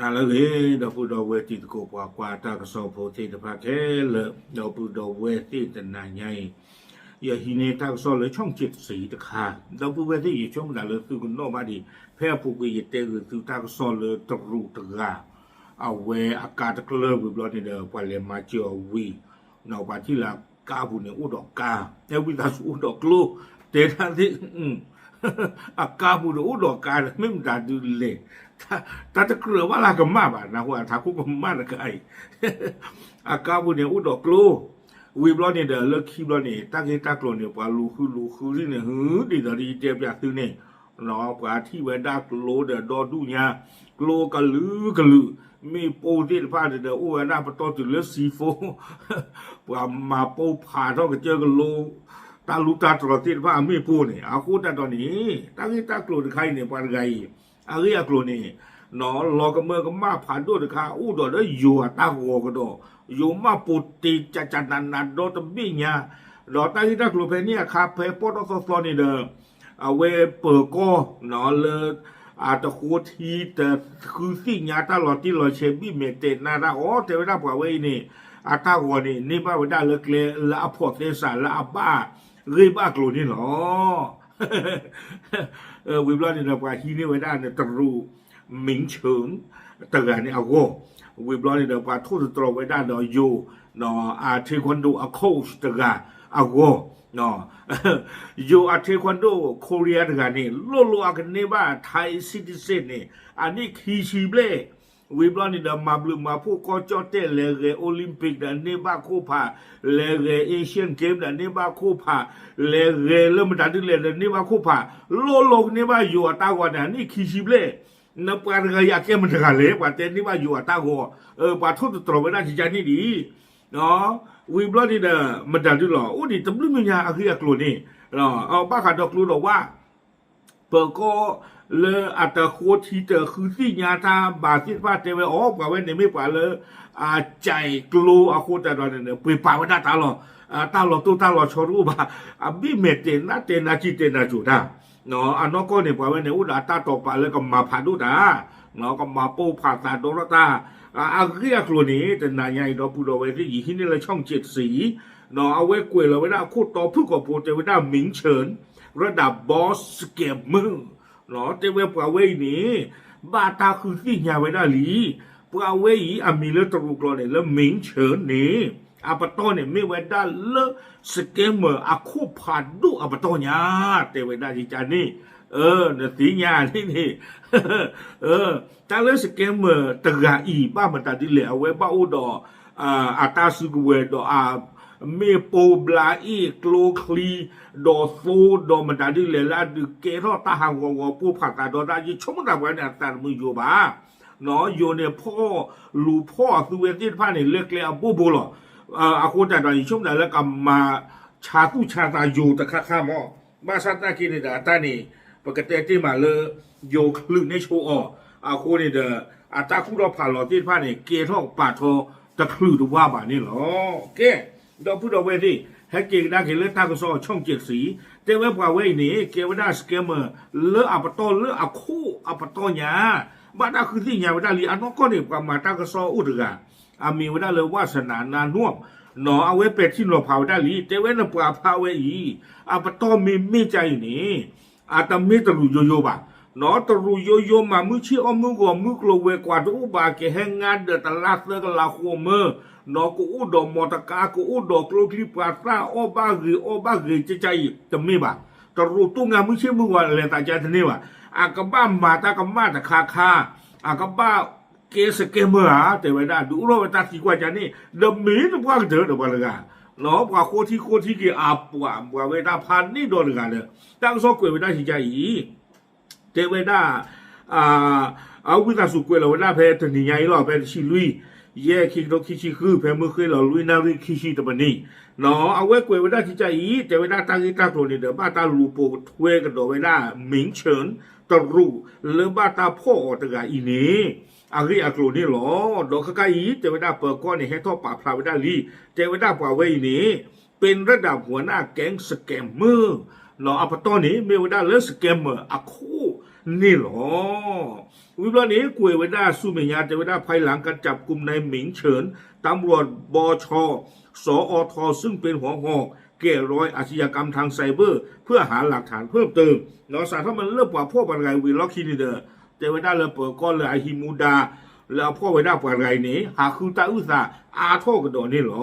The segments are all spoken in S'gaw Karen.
နၤလၢအဂ့ၤ ဒီပုၢ်ဒီဝဲၢ်တံၤသကိးပှၤကွၢ်တၢ်ကစီၣ်ဖိသ့ၣ်တဖၣ်ခဲလၢာ်, ဒီပုၢ်ဒီဝဲၢ်သ့ၣ်တနၤညါအံၤ, ယဟံးန့ၢ်တၢ်ကစီၣ်လၢ ช่องเจ็ดสี တခါ, ဒီပုၢ်ဝဲၢ်သ့ၣ် ယဆိကမိၣ်သးလၢသုကနီၣ်ဘၣ်ဒံး, ဖဲအပူၤကွံာ်ယတဲဂုာ်သုတၢ်ကစီၣ်လၢတရူးတဂၤ, အဝဲအကါတကျၢၢ်ဝံၤဘျီန့ၣ်ဒီး ပှၤလဲၤမၤစၢၤအီၤဝံၤ, ပှၤထံၣ်လၢအကါပူၤန့ၣ်အိၣ်ဒီးကါ, အဲဝံသးစူၤအိၣ်ဒီးကျိ, တဲတၢ်သ့ၣ် အကါပူၤန့ၣ်အိၣ်ဒီးကါ မ့ၢ်မတၤဒုးလဲၣ်, တၢ်တကြၢးဘၣ်လၢကမၣ်ဘၣ် နၢ်ဟူအထးခိၣ်ကမၣ်တခါအံၤ, အကါပူၤန့ၣ်အိၣ်ဒီးကျိ, ဝံၤဘျီန့ၣ်ဒီး လၢခံဘျီန့ၣ် တၢ်ဂ့ၢ်တၢ်ကျိၤန့ၣ် ပှၤလူၤဃုလူၤဃုဒ်န့ၣ် ဟု ဒ်သိးဒီးယတဲပၠးသုန့ၣ်, ပှၤထံၣ်ဝဲဒၣ်ကျိဒီးဒီဒူၣ်ညါ, ကျိကလုာ်ကလုာ်, မ့ၣ်ပိၢ်သ့ၣ်တဖၣ်န့ၣ်ဒီး အိၣ်ဝဲဒၣ်ပတီၢ်တုၤလၢ စံဖိ, ပှၤမၤပိၢ်ဖးထီၣ်ကစၢၢ်ကလိ, တၢ်လူတၢ်တြီၤသ့ၣ်တဖၣ်အမ့ၣ်ပိၢ်န့ၣ် အဃိသတးဒီးန့ၣ် တၢ်ဂ့ၢ်တၢ်ကျိၤတခါအံၤန့ၣ် ပှၤတဂၤအံၤ, အဂ့ၢ်အကျိၤန့ၣ်, လီၤကမၢကမၣ်ဖးဒိၣ်တခါ အိၣ်ဒီးလၢယိၤအတၢ်ဂီၤကဒီး, ယိၤမၢ်ပိာ်တ့ၢ်ကၠးကၠးနးနးဒီတဘ့ၣ်ညါ, ဒီးတၢ်ဂ့ၢ်တၢ်ကျိၤဖဲန့ၣ်အခါ ဖဲပီၣ်ထီၣ်သီသီန့ၣ်ဒီး အဝဲပၢၤကီၢ်လၢ အတဃိထံတဃုသ့ၣ်ညါတၢ်လီၤတံၢ်လီၤဆဲး ဘံၣ်မဲာ်တဲာ်နါတၢ်အီၤ တဲဝဲဒၣ်ပှၤဝဲအံၤန့ၣ်, အတၢ်ဂီၤန့ၣ် န့ၢ်ဘၣ်ဝဲဒၣ်လၢကျဲလၢအဖိးသဲစးလၢအဘၣ်ဂ့ၢ်ဘၣ်ကျိၤန့ၣ်လီၤ. ဝံၤဘျီန့ၣ်ဒီး ပှၤဟံးန့ၢ်ဝဲဒၣ်န့ၣ် တရူး မင်းချန် တဂၤန့ၣ်အဂီၢ်, ဝံၤဘျီန့ၣ်ဒီး ပှၤထိၣ်သတြီၤဝဲဒၣ်ဒီးယိၤ အ taekwondo အ coach တဂၤအဂီၢ်, ယိၤအ taekwondo Korea တဂၤန့ၣ် လိၣ်လိၣ်အကန့ၢ်ဘၣ် Thai citizen န့ၣ် အနံၣ်ခံဆံဘျဲၣ်, ဝံၤဘျီန့ၣ်ဒီး မၤဘျုးမၤဖှိၣ်ကီၢ်ကၠီၣ်တဲၣ် လဲၤဂဲၤ Olympic ဒီးန့ၢ်ဘၣ်ခိၣ်ဖး, လဲၤဂဲၤ Asian Game ဒီးန့ၢ်ဘၣ်ခိၣ်ဖး, လဲၤဂဲၤလၢမတၤဒ်လဲၣ်ဒီးန့ၢ်ဘၣ်ခိၣ်ဖး, လိၣ်လိၣ်ကန့ၢ်ဘၣ်ယိၤအတၢ်ဂီၤန့ၣ် အနံၣ်ခံဆံဘျဲၣ်, နပှၤတဂၤအံၤအကဲမတဂၤလဲၣ် ပှၤတဲန့ၢ်ဘၣ်ယိၤအတၢ်ဂီၤ, ပှၤထိၣ်သတြီၤဝဲဒၣ်ကကန့ၣ်ဒံး ဝံၤဘျီန့ၣ်ဒီး မတၤဒုလီၤ အိၣ်ဒံးတဘျုးမံၤညါအဂ့ၢ်အကျိၤန့ၣ်, ဘၣ်ဃးဒီးကျိၤဒီးဝၣ်, ပၢၤကီၢ်လၢအတဃိထံတဃုသ့ၣ်ညါတၢ်ဘၣ်သ့ၣ်တဖၣ်တဲဝဲအီၤ ပှၤဝဲန့ၣ်မ့ၢ်ပှၤလၢ အကၠဲးကျိအဃိသတးဒီးန့ၣ် ပှ့ၤပာ်ဝဲဒၣ်တၢ်လီၤ, တၢ်လီၤတိၢ်တၢ်လီၤဆီတအိၣ်ဘၣ်, အဘ့ၣ်မဲာ်တဲာ်နါတဲာ်နါစံၣ်တဲာ်နါစိၤတၢ် အနီၢ်ကီၢ်န့ၣ် ပှၤဝဲန့ၣ် အိၣ်ဒီးအတၢ်တိာ်ပာ်လၢကမၤဖးဒိၣ်တၢ်, ကမၤပိၢ်ဖးသးဒီထီၣ်တၢ်, အဂ့ၢ်အကျိၤန့ၣ် တနၤညါအံၤဒီပုၢ်ဒီဝဲၢ်သ့ၣ် ယဟံးန့ၢ်လၢ ช่องเจ็ดสี, အဝဲကွဲးလီၤဝဲဒၣ်အခိၣ်တီဖုၣ်ကိာ်ဖိတဲဝဲဒၣ် မင်းချန် ရဒါ boss scammer တဲဝဲပှၤဝဲအံၤန့ၣ် ဘၣ်တၢ်ဃုသ့ၣ်ညါဝဲဒၣ်လံ, ပှၤဝဲအံၤ အမံၤလၢတရူးကျိာ်န့ၣ် လၢ မင်းချန် န့ၣ် အပတီၢ်န့ၣ် မ့ၢ်ဝဲဒၣ်လၢ scammer အခိၣ်ဖးဒိၣ်အပတီၢ်ညါ, တဲဝဲဒၣ်ယကန့ၣ်, နသ့ၣ်ညါန့ၣ်န့ၣ်, တၢ်လၢ scammer တဂၤအံၤ ဘၣ်မတၤဒ်လဲၣ် အဝဲဘၣ်အိၣ်ဒီး အတၢ်စုကဝဲၤဒီးအ မ့ၣ်ပိၢ်ဘျါအ့ၣ်ကျိချံ ဒီးသိဒီးမတၤဒ်လဲၣ် လၢအဒုးကဲထီၣ်တၢ်ဟးဂီၤဂီၤပိၢ်ဖးသးဒီးတၢ် ယဆိကမိၣ်သးပှၤန့ၣ် အသးတမုာ်ယိာ်ဘၣ်, ယိၤန့ၣ်ဖီၣ်လူၤဖီၣ်အသုဝဲသ့ၣ်တဖၣ်န့ၣ် လၢကျဲအဘိဘိလီၤ, အဃိသတးဒီး ယဆိကမိၣ်သးလၢကမၤဆါသူၣ်ဆါသးယိၤတခါခါမး, ဘၣ်ဆၣ်သနာ်က့န့ၣ်ဒီး အတၢ်န့ၣ် ပကတဲတ့ၢ်မးလၢ ယိၤချုးန့ၢ်ဆိအီၤ, အဃိန့ၣ်ဒီး အတၢ်ကူၣ်ထီၣ်ဖးလီၤသ့ၣ်တဖၣ်န့ၣ် ကဲထီၣ်ပာ်ထီတချုးတဝါဘၣ်န့ၣ်လီၤ. ကဲ, ဒီပုၢ်ဒီဝဲၢ်သ့ၣ်, ဟဲက့ၤကဒါက့ၤလၢတၢ်ကစီၣ် ช่องเจ็ดสี, တဲဝဲပှၤဝဲအံၤန့ၣ် ကဲဝဲဒၣ် scammer လၢအပတီၢ်လၢအခိၣ်အပတီၢ်ညါ, ဘၣ်တၢ်ဃုသ့ၣ်ညါဝဲဒၣ်လံ အနီၢ်ကီၢ်န့ၣ် ပှၤမၤတၢ်ကစီၣ်အိၣ်တဂၤ, အမံၤဝဲဒၣ်လၢ ဝါစနၤ နါနွံ, အဝဲပဲာ်ထံနီၤဖးဝဲဒၣ်လံ တဲဝဲနပှၤဖးဝဲအံၤ, အပတီၢ်မ့ၢ်မ့ၢ်ကါအံၤန့ၣ် အတမ့ၢ်တရူးယိယိဘၣ်, တရူးယိယိမၤမုၢ်ဆ့ၣ်အီၣ်မုၢ်ဂီၤ မုၢ်ကျိၤဝဲၤကွာ်တအိၣ်ဘၣ် ကဟဲငါဒၢးတလါသၢကလးဃိးမၢ, ကအိၣ်ဒီးမီတကါ ကအိၣ်ဒီးကျိချံ ပှၤသၣ်အီၣ်ဘၣ်ဂ့ၤအီၣ်ဘၣ်ဂ့ၤ ကကါအံၤ တမ့ၢ်ဘၣ်, တရူးတူၢ်ငါမုၢ်ဆ့ၣ်မုၢ်ဂီၤလဲၤသးကါတန့ၢ်ဘၣ်, အကဘၣ်မၤတၢ်ကမၣ်တခါခါ, အကဘၣ်ကဲ scammer ဧါ တဲဝဲဒၣ် ဒုးအိၣ်ထီၣ်ဝဲတၢ်သံကွၢ်ကါန့ၣ် ဒီးမ့ၢ်နပှၤကတၢၢ်ဒီးပှၤတဂၤ, ပှၤဃိထံဃိထံက့ၤအပှၤ ပှၤဝဲဒၣ်ဖးန့ၢ်ဒီးတဂၤဒီး တၢ်ကစီၣ်ကွဲးဝဲဒၣ်ကကါအံၤ တဲဝဲဒၣ်, အဝံသးစူၤကွဲးလီၤဝဲဒၣ်ဖဲတနံၤညါအံၤလီၤ ဖဲတဆံလွံၢ် ယဲၢ် ခံကထိခံဆံဃု ဖဲမုၢ်ဃ့ၢ်လီၤလွံၢ်နၣ်ရံၣ်ခံဆံတမံးနံး, အဝဲကွဲးဝဲဒၣ်ကကါအံၤ တဲဝဲဒၣ်တၢ်ဂ့ၢ်တၢ်ကျိၤန့ၣ်ဒီး ဘၣ်တၢ်လူၤပိာ်ကထွဲကဒီးဝဲဒၣ် မင်းချန် တရူး လၢဘၣ်တၢ်ဖီၣ်အီၤတဂၤအံၤန့ၣ် အဂ့ၢ်အကျိၤန့ၣ်လီၤ. ဒီးခဲခါအံၤ တဲဝဲဒၣ်ပၢၤကီၢ်န့ၣ် ဟဲထီၣ်ပာ်ဖျါဝဲဒၣ်လံ, တဲဝဲဒၣ်ပှၤဝဲအံၤန့ၣ် ပ့ရဒၣ် หัวหน้าแก๊ง scammer အပတီၢ်န့ၣ် မ့ၢ်ဝဲဒၣ်လၢ scammer အခိၣ် န့ၣ်လီၤ. ဝံၤဘျီန့ၣ် ကွဲးဝဲဒၣ်ဆူမဲာ်ညါ တဲဝဲဒၣ် ภายหลังการจับกุมนายหมิงเฉิน ตำรวจ บช สอท ซึ่งเป็นหัวหอกแกะรอยอาชญากรรมทางไซเบอร์ เพื่อหาหลักฐานเพิ่มเติม စးထီၣ်မ့ၢ်လၢပှၤဖှီၣ်ပှၤတဂၤအံၤဝံၤလီၢ်ခံန့ၣ်ဒီး တဲဝဲဒၣ်လၢပၢၤကီၢ်လၢအဟံးမူဒါ လၢအဖှီၣ်ဝဲဒၣ်ပှၤတဂၤအံၤန့ၣ် ဟးဃုတၢ်အုၣ်သးအါထီၣ်ကဒီးန့ၣ်လီၤ.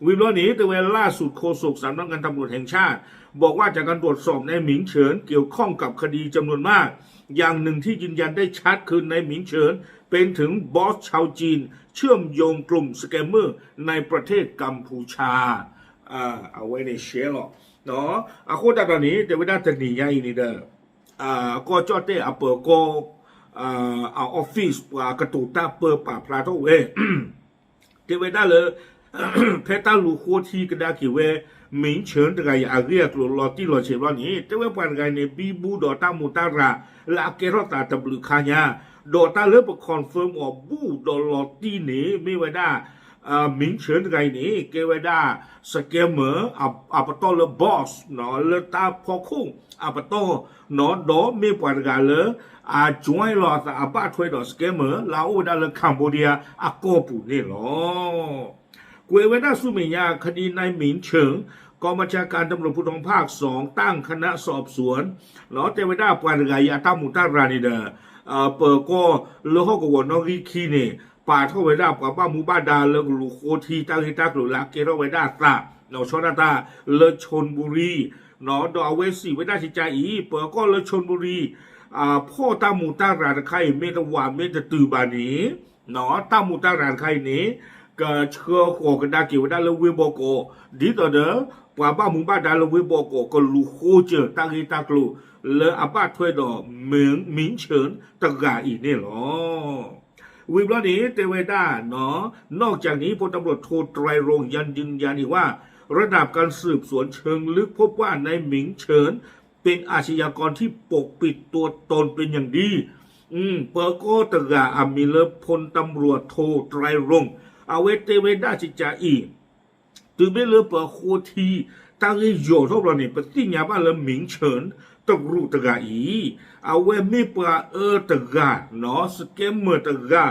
ဝံၤဘျီန့ၣ် တဲဝဲ ล่าสุดโฆษกสำนักงานตำรวจแห่งชาติ บอกว่าจากการตรวจสอบนายหมิงเฉิน เกี่ยวข้องกับคดีจำนวนมาก อย่างหนึ่งที่ยืนยันได้ชัดคือนายหมิงเฉินเป็นถึงบอสชาวจีน เชื่อมโยงกลุ่มสแกมเมอร์ในประเทศกัมพูชา အဝဲန့ၣ်ရှဲလီၤ. အဃိသတးဒီးန့ၣ် တဲဝဲဒၣ်တနံၤညါအံၤန့ၣ်ဒီး ကီၢ်ကၠီၣ်တဲၣ်အပၢၤကီၢ် အ office ပှၤကတိၤတၢ်ပၢပာ်ဖျါထီၣ်ဝဲ တဲဝဲဒၣ်လၢ ဖဲတၢ်လူၤဃိထံကဒါက့ၤဝဲ မံဆၢၣ်တဂၤအံၤအဂ့ၢ်အကျိၤလီၤတံၢ်လီၤဆဲးဘျီန့ၣ် တဲဝဲပှၤတဂၤအံၤန့ၣ် ဘံဘူဒီးတၢ်မူးတၢ်ရၤ လၢအကဲထီၣ်သးတဘျုးခါညါ, ဒီးတၢ်လၢပ confirm အီၤဘူးဒီးလီၤတံၢ်န့ၣ် မ့ၢ်ဝဲဒၣ် မံဆၢၣ်တဂၤအံၤန့ၣ် ကဲဝဲဒၣ် scammer အပတီၢ်လၢ boss လၢတၢ်ဖီခိၣ်အပတီၢ် ဒီးမ့ၢ်ပှၤတဂၤလၢ အ join လီၤအသးအဘၣ်ထွဲဒီး scammer လၢအအိၣ်ဝဲဒၣ်လၢ Cambodia အကီၢ်ပူၤန့ၣ်လီၤ. ကွဲးဝဲဒၣ်ဆူမဲာ်ညါ คดีนายหมิงเฉิน กองบัญชาการตำรวจภูธรภาคสองตั้งคณะสอบสวน တဲဝဲဒၣ်ပှၤတဂၤအံၤအတၢ်မူးတၢ်ရၤန့ၣ်ဒီး ပၢၤကီၢ်လၢဟီၣ်ကဝီၤနီၣ်ဂံၢ်ခံန့ၣ် ပာ်ထီၣ်ဝဲဒၣ်ပှၤဘၣ်မူဘၣ်ဒါလၢကလူၤဃိထံတၢ်ဂ့ၢ်တၢ်ကျိၤလၢအကဲထီၣ်ဝဲဒၣ်အသး ဆီဒၣ်တၢ်လၢ ชลบุรี ဒီးအဝဲစံးဝဲဒၣ်ကကါအံၤ ပၢၤကီၢ်လၢ ชลบุรี ဖီၣ်တၢ်မူးတၢ်ရၤတခါအံၤ မ့ၢ်တဝးမ့ၢ်တတုၤဘၣ်န့ၣ် တၢ်မူးတၢ်ရၤတခါအံၤန့ၣ် ကဆှၢဃီၤကဒါက့ၤဝဲဒၣ်လၢဝ့ၢ်ဘီကီး ဒ်သိးဒီး ပှၤဘၣ်မူဘၣ်ဒါလၢဝ့ၢ်ဘီကီး ကလူၤဃိစၢၤတၢ်ဂ့ၢ်တၢ်ကျိၤ လၢအဘၣ်ထွဲဒီး မံဆၢၣ်တဂၤအံၤန့ၣ်လီၤ. ဝံၤဘျီန့ၣ် တဲဝဲဒၣ် นอกจากนี้ พลตำรวจโท ไตรรงค์ ยังยืนยันอีกว่า ระดับการสืบสวนเชิงลึกพบว่านายหมิงเฉินเป็นอาชญากรที่ปกปิดตัวตนเป็นอย่างดี ပၢၤကီၢ်တဂၤအမံၤလၢ พลตำรวจโท ไตรรงค์ အဝဲတဲဝဲဒၣ်ကကါအံၤ တုၤမ့ၢ်လၢပၢၤဃိထံ တၢ်ဂ့ၢ်ယိာ်ထီၣ်ဘျီန့ၣ် ပသ့ၣ်ညါဘၣ်လၢ မံဆၢၣ် တရူးတဂၤအံၤ အဝဲမ့ၢ်ပှၤအၢတဂၤ scammer တဂၤ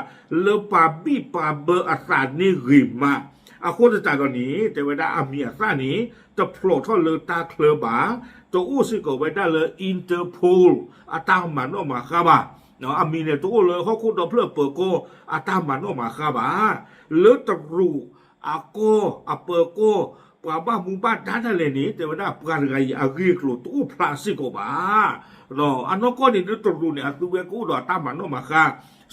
လၢပာ်ဘံၣ်ပာ်ဘၢအသးန့ၣ်ဂ့ၤမး အဃိသတးဒီးန့ၣ် တဲဝဲဒၣ်အမံၤအသၣ်န့ၣ် တဖျိးထီၣ်လၢတၢ်ချၢဘၣ်, တအိၣ်စ့ၢ်ကီးဝဲဒၣ်လၢ Interpol အတၢ်မၤနီၣ်မၤဃါဘၣ်. အမံၤန့ၣ် တအိၣ်လၢဟီၣ်ခိၣ်ဒီဖျၢၣ်အပၢၤကီၢ်အတၢ်မၤနီၣ်မၤဃါဘၣ်. လၢတရူးအကီၢ်အပၢၤကီၢ် ပှၤဘၣ်မူဘၣ်ဒါဒၣ်လဲာ်န့ၣ် တဲဝဲဒၣ်ပှၤတဂၤအံၤအဂ့ၢ်အကျိၤတအိၣ်ဖျါစ့ၢ်ကီးဘၣ်. အနီၢ်ကီၢ်န့ၣ် လၢတရူးန့ၣ် အသုဝဲကအိၣ်ဒီးအတၢ်မၤနီၣ်မၤဃါ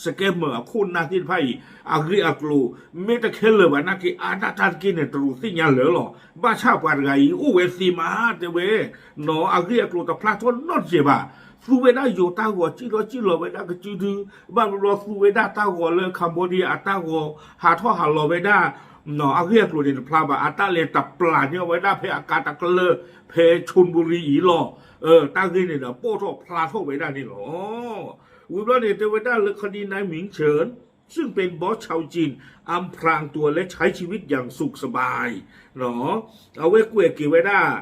scammer အခိၣ်နၢ်သ့ၣ်တဖၣ်အံၤ အဂ့ၢ်အကျိၤ မ့ၢ်တခဲလၢာ်ဘၣ်နာ်က့ အါဒၣ်တၢ်တက့ၢ်န့ၣ် တရူးသ့ၣ်ညါလၢာ်လီၤ. ဘၣ်ဆၣ်ပှၤတဂၤအံၤ အိၣ်ဝဲသ့မး တဲဝဲ အဂ့ၢ်အကျိၤတဖျါထီၣ်နီတစဲးဘၣ်. သူဝဲဒၣ်ယိၤတၢ်ဂီၤ စံၣ်ထီၣ်စံၣ်လီၤဝဲဒၣ်ကစုဒု ဘၣ်ဘျီသူဝဲဒၣ်တၢ်ဂီၤလၢ Cambodia အတၢ်ဂီၤ ဟးထီၣ်ဟးလီၤဝဲဒၣ် အဂ့ၢ်အကျိၤန့ၣ်တဖျါဘၣ်. အတၢ်လဲၤတပျၢ်န့ၢ်ဝဲဒၣ်ဖဲအကါတကျၢၢ် ဖဲ ชลบุรี အံၤလီၤ. တၢ်ဂ့ၢ်န့ၣ်ဒီး ပိာ်ထီၣ်ဖျါထီၣ်ဝဲဒၣ်န့ၣ်လီၤ. ဝံၤဘျီန့ၣ် တဲဝဲဒၣ်လၢ คดีนายหมิงเฉิน ซึ่งเป็นบอสชาวจีน อำพรางตัวและใช้ชีวิตอย่างสุขสบาย အဝဲကွဲးက့ၤဝဲဒၣ်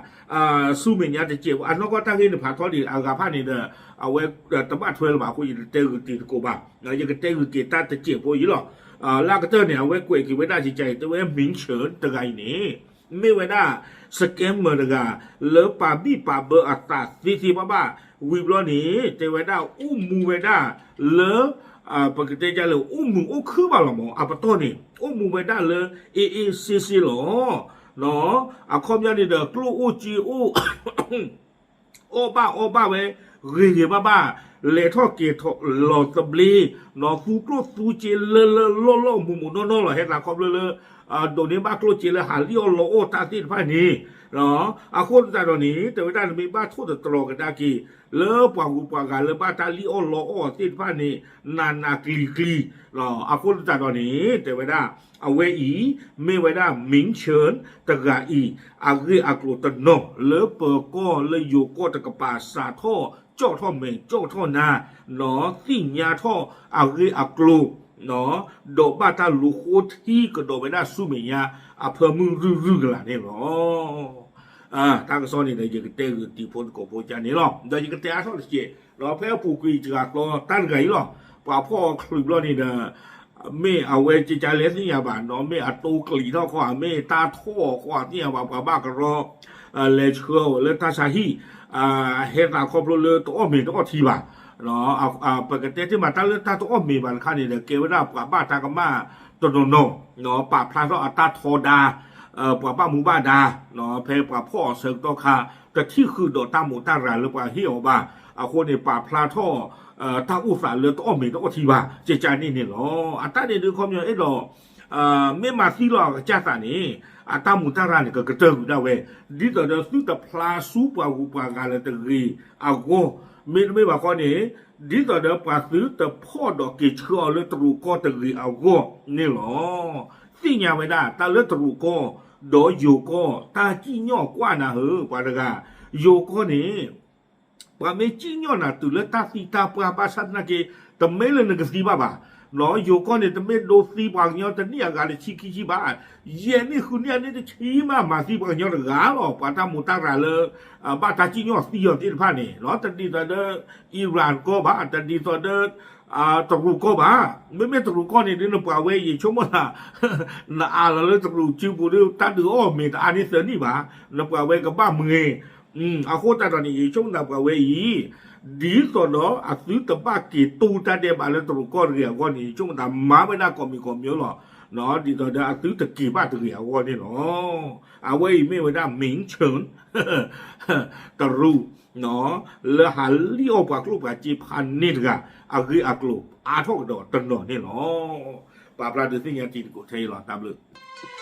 ဆူမဲာ်ညါတစဲးဖိ အနီၢ်ကီၢ်တၢ်ဂ့ၢ်န့ၣ်ဖးထီဒံးအဂၤဖၣ်န့ၣ်ဒီး အဝဲတဘၣ်ထွဲလၢၤဘၣ်အဃိ ယတတဲဂုာ်က့ၤတကိးဘၣ်. ယကတဲဂုာ်က့ၤတၢ်တစဲးဖိအံၤလီၤ. လၢအကတၢၢ်န့ၣ် အဝဲကွဲးက့ၤဝဲဒၣ်ကကါအံၤ တဲဝဲ မံဆၢၣ် တဂၤအံၤန့ၣ် မ့ၢ်ဝဲဒၣ် scammer တဂၤ လၢပာ်ဘံၣ်ပာ်ဘၢအသးသ့သ့ဘၣ်ဘၣ်. ဝံၤဘျီန့ၣ် တဲဝဲဒၣ်အိၣ်မူဝဲဒၣ်လၢ ပကတဲဒ်လဲၣ် အိၣ်မုာ်အိၣ်ခုၣ်ဘၣ်လီၤမး အပတီၢ်န့ၣ် အိၣ်မူဝဲဒၣ်လၢ အေးအေးဆေးဆေး လီၤ. အခီပညီန့ၣ်ဒီး ကျိၣ်အိၣ်စ့အိၣ် အီၣ်ဘၣ်အီဘၣ်ဝဲ ဂ့ၤဂ့ၤဘၣ်ဘၣ်, လဲၤထီၣ်က့ၤထီၣ်လီၤသဘျ့, သူကျိၣ်သူစ့လၢလၢလီၢ်လီၢ်မူးမူးနီၢ်နီၢ်လီၤ. ဟဲသးခီဖျိလၢ ဒိးန့ၢ်ဘၣ်ကျိၣ်စ့လၢဟးလံၣ်အီၣ်လီအီၣ်တၢ်သ့ၣ်တဖၣ်န့ၣ် အဃိသတးဒီးန့ၣ် တဲဝဲဒၣ်နမ့ၢ်ဘၣ်ထိၣ်သတြီၤကဒါက့ၤ လၢပှၤဂုၤပှၤဂၤလၢဘၣ်တၢ်လံၣ်အီၣ်လီအီၣ်သ့ၣ်တဖၣ်န့ၣ် နးနးကျံၤကျံၤ အဃိသတးဒီးန့ၣ် တဲဝဲဒၣ် အဝဲအံၤ မ့ၢ်ဝဲဒၣ် မံဆၢၣ် တဂၤအံၤ အဂ့ၢ်အကျိၤတနီၤ လၢပၢၤကီၢ်လၢယိၤကီၢ်တကပၤ စးထီၣ်ကၠီၣ်ထီၣ်မဲာ်ကၠီၣ်ထီၣ်နါ သ့ၣ်ညါထီၣ်အဂ့ၢ်အကျိၤ ဒီးဘၣ်တၢ်လူၤဃိထံကဒီးဝဲဒၣ်ဆူမဲာ်ညါ အဖၢမုၢ်ရုၢ်ရုၢ်ကလာ်န့ၣ်လီၤ. တၢ်ကစီၣ်န့ၣ်ဒီး ယကတဲဂုာ်တံၤဖိသကိးဖိကန့ၣ်လီၤ. ဒီးယကတဲအါထီၣ်တစဲး ဒီးဖဲအပူၤကွံာ်စှၤသီတၢ်တဂၤအံၤလီၤ. ပှၤဖီၣ်အီၤချုးဘျီန့ၣ်ဒီး မ့ၢ်အဝဲကကလဲသ့ၣ်ညါဘၣ် ဒီးမ့ၢ်အတိကျံးထီၣ်ခီဧါ မ့ၢ်တၢ်ထီၣ်အီၤခီဧါ သ့ၣ်ညါဘၣ် ပှၤဘၣ်ကရီ လဲၤဆှၢအီၤလၢတၢ်ဆါဟံၣ် ဟဲသးခီဖျိလၢတအီၣ်မ့ၤတအီၣ်ထံဘၣ်. ပကတဲတ့ၢ်မး တၢ်လၢတၢ်တအီၣ်မ့ၤဘၣ်တခါန့ၣ်ဒီး ကဲဝဲဒၣ်ပှၤဘၣ်တၢ်ကမၣ်တနီၤနီၤ ပာ်ဖျါထီၣ်အတၢ်ထီဒါ ပှၤဘၣ်မူဘၣ်ဒါ ဖဲပှၤဖီၣ်အီၤဆၢကတီၢ်ခါ တထံၣ်ဃုာ်ဒီးတၢ်မူးတၢ်ရၤလၢပှၤဟ့ၣ်အီၤဘၣ်. အဃိန့ၣ် ပာ်ဖျါထီၣ် တၢ်အိၣ်သးလၢတအီၣ်မ့ၤတအီၣ်ထံဘၣ် ကကန့ၣ်န့ၣ်လီၤ. အတၢ်န့ၣ်ဒုးခီပညီအဲၣ်ဒိး မ့ၢ်မၤသံလီၤအကစၢ်သးန့ၣ် အတၢ်မူးတၢ်ရၤန့ၣ် ကကတၢၢ်ကွံာ်ဒၣ်ဝဲ ဒ်သိးဒီးသုတဖျါဆူပှၤဂုၤပှၤဂၤလၢတဂ့ၤအဂီၢ်, မ့တမ့ၢ်ဘၣ်ဃီန့ၣ် ဒ်သိးဒီးပှၤသုတဖီၣ်ဒီးက့ၤဆှၢအီၤလၢတရူးကီၢ်တဂ့ၤအဂီၢ်န့ၣ်လီၤ. သ့ၣ်ညါဝဲဒၣ် တၢ်လၢတရူးကီၢ် ဒီးယိၤကီၢ် တၢ်စံၣ်ညီၣ်ကွၢ်နၤဧၢ ပှၤတဂၤ, ယိၤကီၢ်န့ၣ် ပှၤမ့ၢ်စံၣ်ညီၣ်နၤတုၤလၢတၢ်သံတၢ်ပှၢ်ဘၣ်ဆၣ်သနာ်က့ တမ့ၢ်လၢနကသံဘၣ်ဘၣ်. ယိၤကီၢ်န့ၣ် တမ့ၢ်ဒိသံပှၤကညီတနံၣ်အဂၤတဆံခံဆံဘၣ်, ယဲၢ်နံၣ်ဃုနံၣ်အနံၣ်တဆံမး မၤသံပှၤကညီတဂၤလီၤ. ပှၤတၢ်မူးတၢ်ရၤလၢ ဘၣ်တၢ်စံၣ်ညီၣ်သံအီၤသ့ၣ်တဖၣ်န့ၣ် တဒ်သိးဒီး Iran ကီၢ်ဘၣ်, တဒ်သိးဒီး တရူးကီၢ်ဘၣ်. မ့မ့ၢ်တရူးကီၢ်န့ၣ်ဒုး နပှၤဝဲယဆိကမိၣ်သး နအးလီၤလၢတရူးစုပူၤဒုး တၢ်ဒုးအီၣ်မ့ၤတအါန့ၢ်သၢနံၣ်ဘၣ်, နပှၤဝဲကဘၣ်မ့ၤ အဃိသတးဒီးန့ၣ် ယဆိကမိၣ်သးပှၤဝဲအံၤ ဒ်သိးဒီးအသုတဘၣ်က့ၤတူၢ်တၢ်ဒဲးဘးလၢတရူးကီၢ်တဂ့ၤအဂီၢ်န့ၣ် ယဆိကမိၣ်သးမၤဝဲဒၣ်ကိးမံၤကိးမံၤလီၤ. ဒ်သိးဒီးအသုတက့ၤဘၣ်တဂ့ၤအဂီၢ်န့ၣ်လီၤ. အဝဲအံၤမ့ၢ်ဝဲဒၣ် မ့ၣ်ဆၢၣ် တရူး လၢဟးလံၣ်အီၣ်ပှၤကျိၣ်ပှၤစ့ဖးန့ၣ်တဂၤ အဂ့ၢ်အကျိၤအါထီၣ်ကဒီးတနီၤန့ၣ်လီၤ. ပာ်ဖျါဒုးသ့ၣ်ညါတံၤသကိးထဲအံၤလီၤ. တၢ်ဘျုး